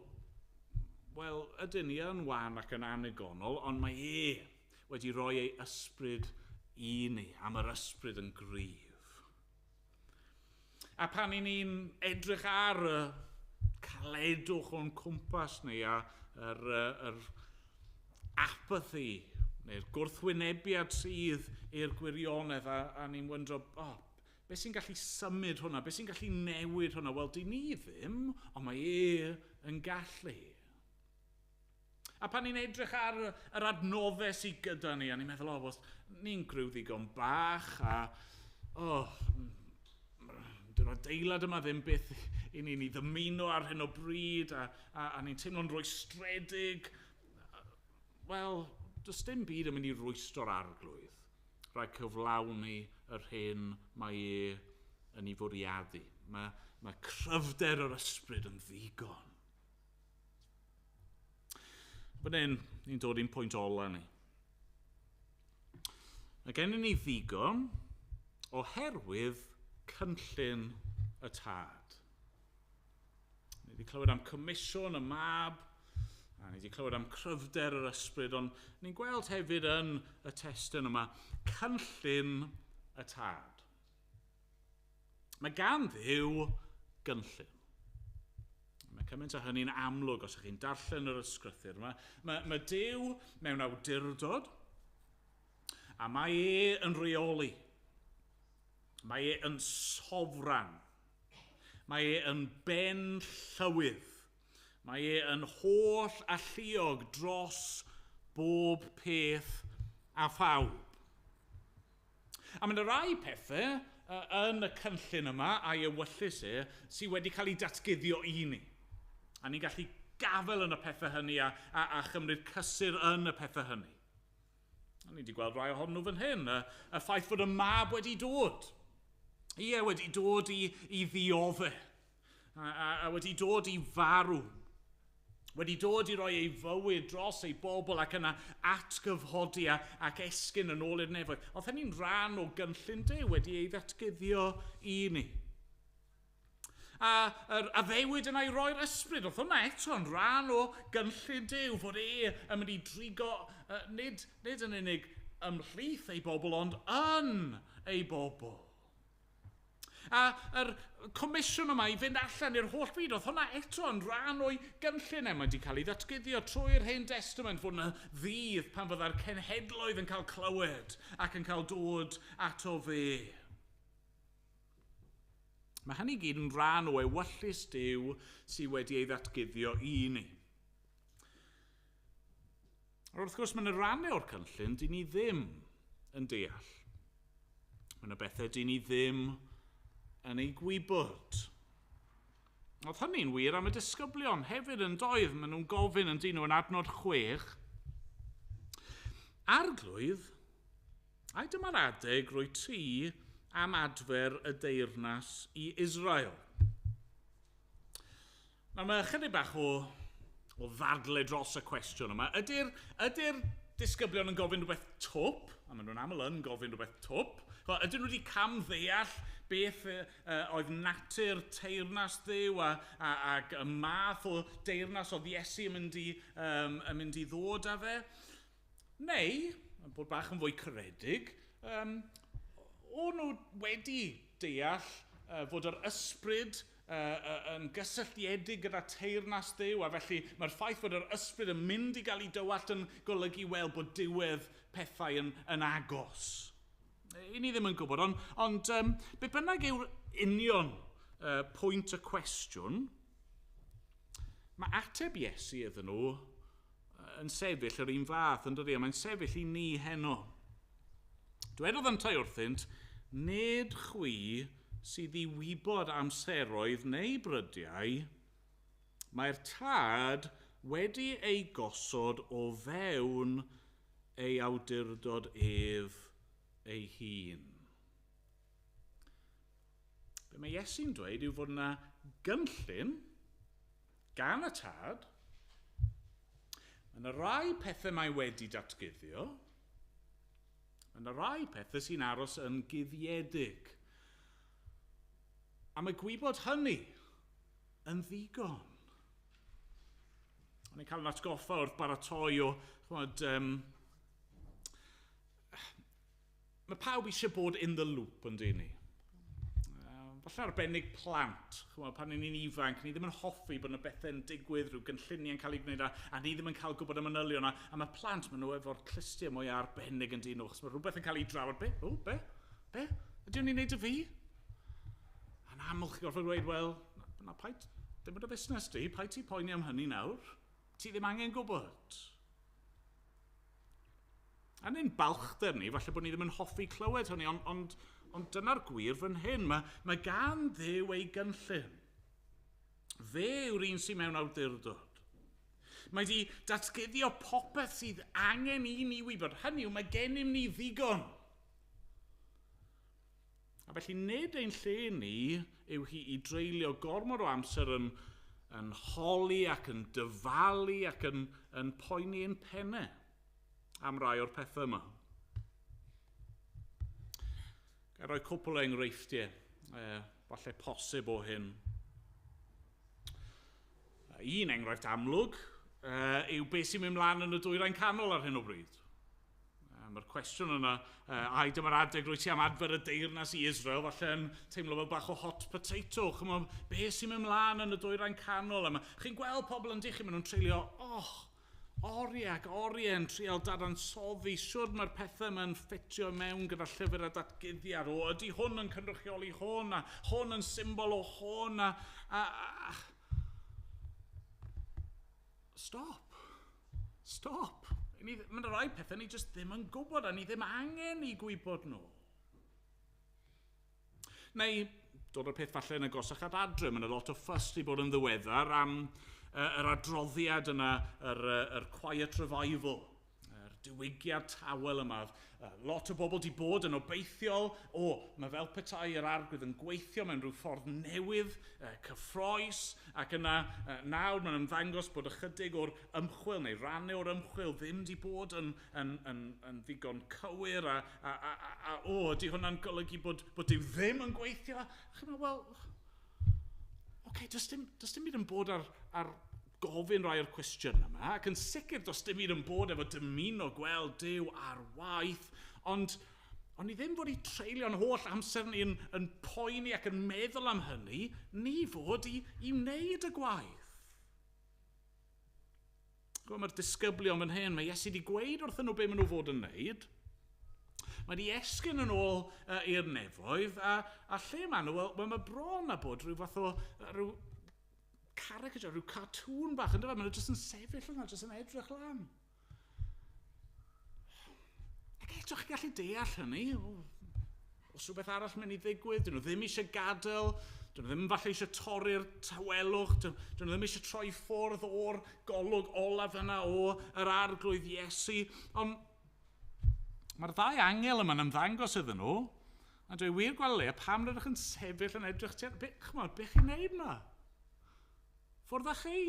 wel, ydyn ni yn wan ac yn annigonol, ond mae e wedi rhoi ei ysbryd i ni, am yr ysbryd yn gryf. A pan i ni'n edrych ar y caledwch o'n cwmpas ni a yr apathy neu'r gwrthwynebiad sydd i'r gwirionedd a ni'n wyndro, oh, beth sy'n gallu symud hwnna, beth sy'n gallu newid hwnna? Wel, di ni ddim, ond mae e yn gallu. A pan ni'n edrych ar yr adnoddau sydd gyda ni, a ni'n meddwl, oh, well, ni'n griw ddigon bach, a oh, dyw'r adeilad yma ddim beth i ni'n ei ddymuno ar hyn o bryd, a ni'n teimlo'n rwystredig. Wel, does dim byd yn mynd i rwystro'r arglwydd. Rhaid cyflawni yr hyn mae e yn ei fwriadu. Mae cryfder yr ysbryd yn ddigon. Fan hyn, ni'n dod i'n pwynt ola ni. Mae gennym ni ddigon oherwydd cynllun y tad. Ni wedi clywed am comisiwn y mab, a ni wedi clywed am cryfder yr ysbryd, ond ni'n gweld hefyd yn y testun yma, cynllun y tad. Mae gan Dduw gynllun. Mae cymaint o hynny'n amlwg os ydych chi'n darllen yr ysgrythur. Mae Duw mewn awdurdod, a mae e yn rheoli. Mae e yn sofran. Mae e yn ben llywydd. Mae e yn holl alluog dros bob peth a phawb. A mae yna rai pethau yn y cynllun yma a'i ewyllys e sydd wedi cael ei datguddio i ni. A ni'n gallu gafael yn y pethau hynny a chymryd cysur yn y pethau hynny. A ni wedi gweld rai ohonyn nhw fan hyn. Y ffaith fod y mab wedi dod. Ie, wedi dod i ddiodde. A wedi dod i farw. Wedi dod i roi ei fywyd dros ei bobl ac yna atgyfodi ac esgyn yn ôl i'r nefoedd. Oedd hynny'n rhan o gynllun Duw wedi ei ddatguddio i ni. A yr addewid yna i roi'r ysbryd, oedd hwnna eto'n rhan o gynllun Duw, fod e yn mynd i drigo, nid yn unig ymhlith ei bobl, ond yn ei bobl. A yr comisiwn yma i fynd allan i'r holl byd, oedd hwnna eto yn rhan o'i gynllun e. Mae wedi cael ei ddatguddio trwy'r Hen Testament fod yna ddydd pan fydda'r cenhedloedd yn cael clywed ac yn cael dod ato fe. Mae hynny gyd yn rhan o ewyllys Duw sydd wedi ei ddatguddio i ni. Ond wrth gwrs, mae yna rannau o'r cynllun dyn ni ddim yn deall. Mae yna bethau dyn ni ddim yn ei gwybod. Oedd hynny'n wir am y disgyblion hefyd yn doedd. Maen nhw'n gofyn yn dyn nhw yn adnod 6. Arglwydd, ai dyma'r adeg rwy ti am adfer y deyrnas i Israel. Nawr mae ychydig bach o ddadle dros y cwestiwn yma. Ydy'r disgyblion yn gofyn rhywbeth twp? A maen nhw'n aml yn gofyn rhywbeth twp. Ydyn nhw wedi camddeall beth oedd natur teyrnas Dduw ac y math o deyrnas oedd Iesu yn mynd i ddod â fe? Neu, bod bach yn fwy caredig, o'n nhw wedi deall fod yr ysbryd yn gysylltiedig gyda teyrnas Dduw, a felly mae'r ffaith fod yr ysbryd yn mynd i gael ei dywallt yn golygu wel bod diwedd pethau yn agos. I ni ddim yn gwybod, ond be bynnag yw'r union pwynt y cwestiwn, mae ateb Iesu iddyn nhw yn sefyll yr un fath, yn dydi? A mae'n sefyll i ni heno. Dwedodd yntau wrthynt, "Nid chwi sydd i wybod amseroedd neu brydiau, mae'r Tad wedi ei gosod o fewn ei awdurdod ef ei hun." Be mae Iesu'n dweud yw fod yna gynllun gan y Tad. Mae yna rai pethau mae wedi datguddio. Mae yna rai pethau sy'n aros yn guddiedig. A mae gwybod hynny yn ddigon. O'n i'n cael yn atgoffa wrth baratoi o, ch'mod, mae pawb eisiau bod in the loop, yn dyn ni? Falle arbennig plant. Ch'mod, pan ni'n ifanc, ni ddim yn hoffi bod yna bethau'n digwydd, rhyw gynlluniau'n cael ei gwneud, a ni ddim yn cael gwybod y manylion. A mae plant, maen nhw efo'r clustiau mwy arbennig, yn dyn nhw, achos mae rhywbeth yn cael ei drafod. Be? O, be? Be? Ydy o'n i'n neud y fi? A'n aml chi'n gorfod dweud, "Wel, na, paid, dim bod y busnes di, paid ti poeni am hynny nawr. Ti ddim angen gwybod." A ni'n balchder ni, falle bod ni ddim yn hoffi clywed hynny, ond dyna'r gwir fan hyn. Mae gan Dduw ei gynllun. Fe yw'r un sy'n mewn awdurdod. Mae di datguddio popeth sydd angen i ni wybod. Hynny yw, mae gennym ni ddigon. A felly nid ein lle ni yw hi i dreulio gormod o amser yn holi ac yn dyfalu ac yn poeni yn pennau am rai o'r pethau yma. Ga i roi cwpl o enghreifftiau, falle posib o hyn. Un enghraifft amlwg yw beth sy'n mynd mlaen yn y Dwyrain Canol ar hyn o bryd. Mae'r cwestiwn yna, ai dyma'r adeg rwy ti am adfer y deyrnas i Israel, falle yn teimlo fel bach o hot potato. Chymod, beth sy'n mynd mlaen yn y Dwyrain Canol? A chi'n gweld pobl yn dych chi, maen nhw'n treulio, oh, oriau ac oriau yn trial dadansoddi siwr mae'r pethau yma'n ffitio mewn gyda llyfr a datguddiad. O, ydy hwn yn cynrychioli hwn, a hwn yn symbol o hwn, a. Stop. Stop. Mae'n rhai pethau ni jyst ddim yn gwybod, a ni ddim angen i gwybod nhw. Neu, dod o'r peth falle yn agosach at adre, mae'n lot o fuss i bod yn ddiweddar am yr adroddiad yna, yr Quiet Revival, yr diwygiad tawel yma. Lot o bobl di bod yn obeithiol, o, mae fel petai yr Arglwydd yn gweithio mewn rhyw ffordd newydd, cyffrous, ac yna nawr mae'n ymddangos bod ychydig o'r ymchwil neu rannau o'r ymchwil ddim di bod yn ddigon cywir, a o, di hwnna'n golygu bod Duw ddim yn gweithio? A chi'n meddwl, wel, oce, okay, does dim byd yn bod ar gofyn rai o'r cwestiwn yma, ac yn sicr does dim byd yn bod efo dymuno gweld Duw ar waith, ond ni ddim fod i treulio'n holl amser ni yn poeni ac yn meddwl am hynny, ni fod i wneud y gwaith. Gwybod, mae'r disgyblion fan hyn, mae Iesu wedi gweud wrthyn nhw be maen nhw fod yn wneud. Mae wedi esgyn yn ôl i'r nefoedd, a lle maen nhw? Wel, mae bron a bod rhyw fath o rhyw caricature, rhyw cartoon bach, yn dweud, maen nhw jyst yn sefyll yna, jyst yn edrych lan. Ac eto chi'n gallu deall hynny. Os rhywbeth arall mynd i ddigwydd, dyn nhw ddim eisiau gadael, dyn nhw ddim falle eisiau torri'r tawelwch, dyn nhw ddim eisiau troi ffwrdd o'r golwg olaf yna o yr Arglwydd Iesu. Ond mae'r ddau angel yma'n ymddangos iddyn nhw, a dweud, "Wir Galilea, pam rydych yn sefyll yn edrych tuag? Be, chymod, be chi'n neud yma? Ffwrdd â chi.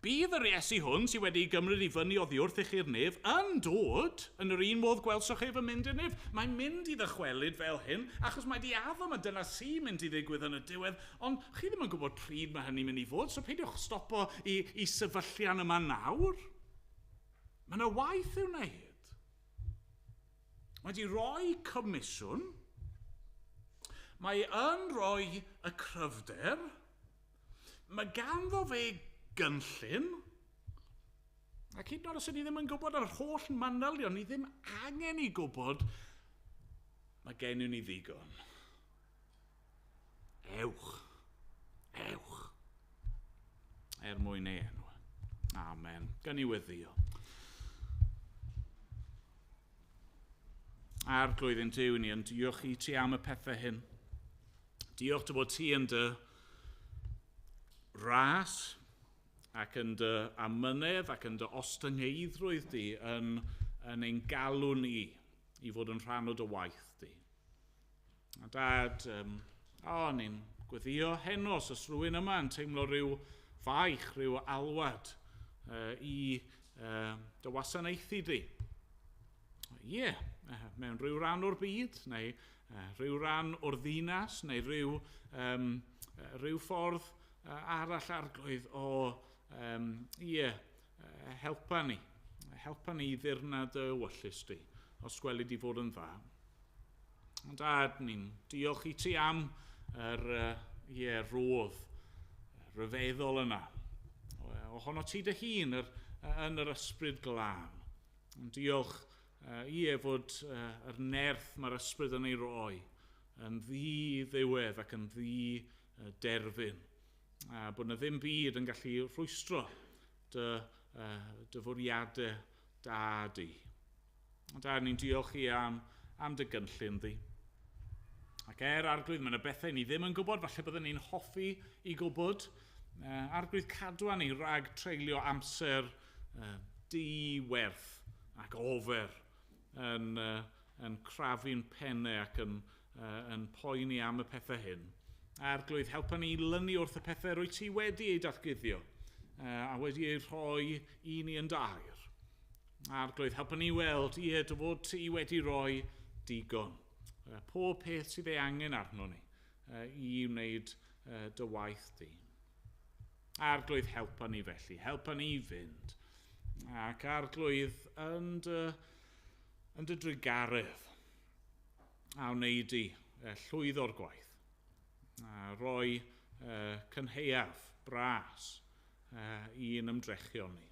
Bydd yr Iesu hwn sydd wedi gymryd i fyny oddi wrth i chi'r nef yn dod yn yr un modd gwelsoch ef yn mynd i'r nef. Mae'n mynd i ddychwelyd fel hyn, achos mae di addo mae dyna sy'n mynd i ddigwydd yn y diwedd, ond chi ddim yn gwybod pryd mae hynny'n mynd i fod, so peidiwch stopo i sefyllian yma nawr. Mae yna waith i'w wneud. Mae di roi comisiwn, mae yn rhoi y cryfder, mae ganddo fe gynllun, ac hyd yn oed os ni ddim yn gwybod yr holl manylion, ni ddim angen i gwybod. Mae gennym ni ddigon. Ewch. Ewch. Er mwyn ei enw. Amen. Gan i weddio. Arglwydd ein Duw, ni yn diolch i ti am y pethau hyn. Diolch dy bod ti yn dy ras ac yn dy amynedd ac yn dy ostyngeiddrwydd di yn ein galw ni i fod yn rhan o dy waith di. A dad, ni'n gweddio heno, os rhywun yma yn teimlo rhyw faich, rhyw alwad i dy wasanaethu di. Ie, mewn rhyw ran o'r byd, neu rhyw ran o'r ddinas, neu rhyw ffordd arall Arglwydd o, helpa ni. Helpa ni i ddirnad dy ewyllys di, os gweli di fod yn dda. Ond dad, ni'n diolch i ti am yr rodd rhyfeddol yna. Ohono ti dy hun yn yr ysbryd glân. Ond diolch fod yr nerth mae'r ysbryd yn ei roi yn ddi-ddiwedd ac yn ddi-derfyn. A bod yna ddim byd yn gallu rhwystro dy fwriadau da di. Ond dad, ni'n diolch i am dy gynllun di. Ac Arglwydd, mae yna bethau ni ddim yn gwybod, falle byddwn ni'n hoffi i gwybod. Arglwydd, cadwa ni rhag treulio amser di-werth ac ofer yn crafu'n pennau ac yn poeni am y pethau hyn. Arglwydd, helpa ni i lynu wrth y pethau rwy ti wedi eu datguddio a wedi eu rhoi i ni yn dair. Arglwydd, helpa ni weld dy fod ti wedi rhoi digon. Pob peth sydd ei angen arno ni i wneud dy waith di. Arglwydd, helpa ni felly, helpa ni i fynd. Ac Arglwydd, yn dy drugaredd, a wneud di llwyddo'r gwaith. A rhoi cynhaeaf bras i'n ymdrechion ni.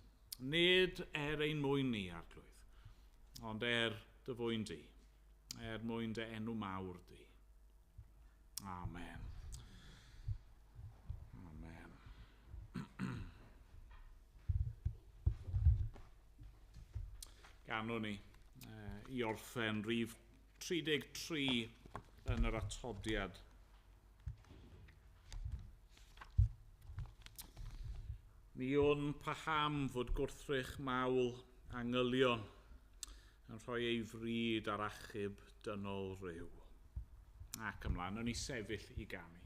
Nid er ein mwyn ni, Arglwydd, ond er dy fwyn di, er mwyn dy enw mawr di. Amen. Amen. Ganwn ni i orffen rhif 33 yn yr atodiad. Ni wn paham fod gwrthrych mawl angylion yn rhoi ei fryd ar achub dynol rhyw. Ac ymlaen, o'n i sefyll i ganu.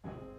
Amen.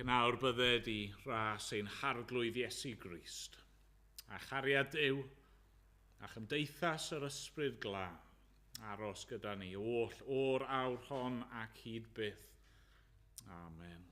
Ac yn awr bydded i ras ein harglwydd Iesu Grist, a chariad Duw, a chymdeithas yr ysbryd glân, aros gyda ni oll o'r awr hon ac hyd byth. Amen.